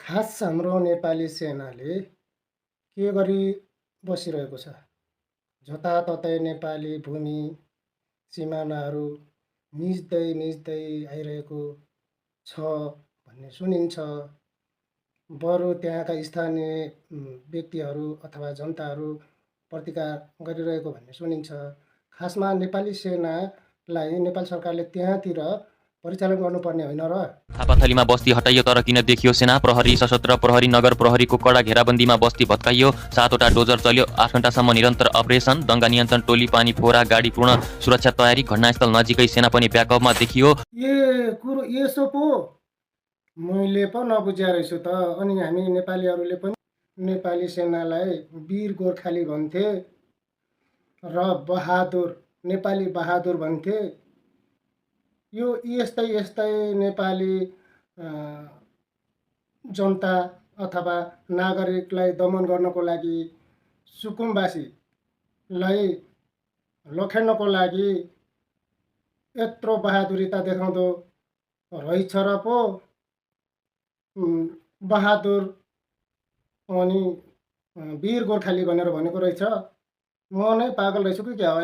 खास हाम्रो नेपाली सेनाले के गरी बसिरहेको छ? जताततै नेपाली भूमि सिमानाहरू मिच्दै मिच्दै आइरहेको छ भन्ने सुनिन्छ। बरु त्यहाँका स्थानीय व्यक्तिहरू अथवा जनताहरू प्रतिकार गरिरहेको भन्ने सुनिन्छ। खासमा नेपाली सेनालाई नेपाल सरकारले त्यहाँतिर परिचालन गर्नुपर्ने होइन र? थापाथलीमा बस्ती हटाइयो तर किन देखियो सेना प्रहरी सशस्त्र प्रहरी नगर प्रहरीको कडा घेराबन्दीमा बस्ती भत्काइयो। 7वटा डोजर चल्यो 8 घण्टासम्म निरन्तर अपरेसन। दङ्गा नियन्त्रण टोली पानी फोरा गाडी पूर्ण सुरक्षा तयारी। घटनास्थल नजिकै सेना पनि ब्याकअपमा देखियो। यसो पो मैले पो नबुझ्या रहेछु त। अनि हामी नेपालीहरूले पनि नेपाली सेनालाई वीर गोर्खाली भन्थे र बहादुर नेपाली बहादुर भन्थे। यो यस्तै नेपाली जनता अथवा नागरिकलाई दमन गर्नको लागि सुकुम्बासीलाई लखेड्नको लागि यत्रो बहादुरिता देखाउँदो रहेछ र पो बहादुर अनि वीर गोर्खाली भनेर भनेको रहेछ। म नै पागल रहेछु कि क्या हो?